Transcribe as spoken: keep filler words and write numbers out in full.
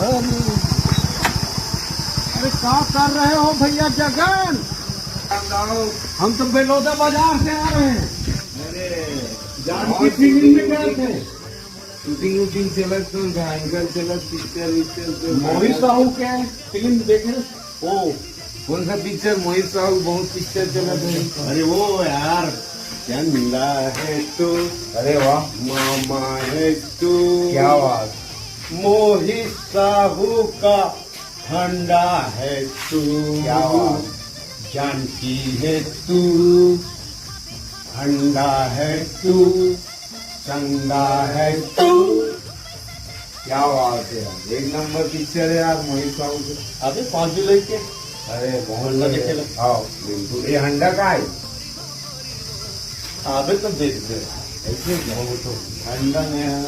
अरे, क्या कर रहे हो भैया जगन? हम तो बेलोदा बाजार से आ रहे हैं। अरे, जानकी फिल्म में गए थे। शूटिंग वूटिंग चलत तो, एंकर चलत, पिक्चर विक्चर तो। मोहित साहू के फिल्म देखे? ओ, कौन सा पिक्चर? मोहित साहू बहुत पिक्चर चलत है। अरे वो यार, चंदा है तू, अरे वाह। मामा है तू। क्या बात। मोहित साहू का ठंडा है तू। क्या बात। जानकी है तू, ठंडा है तू, चंदा है तू। क्या बात है यार, एक नंबर पिक्चर है यार मोहित साहू के। अबे पाँच भी लेके। अरे बहुत अंडा बढ़िया। देखे ला। हाँ, बिल्कुल। ये अंडा का है? अबे तो देख दे। ऐसे बहुत हो। अंडा नया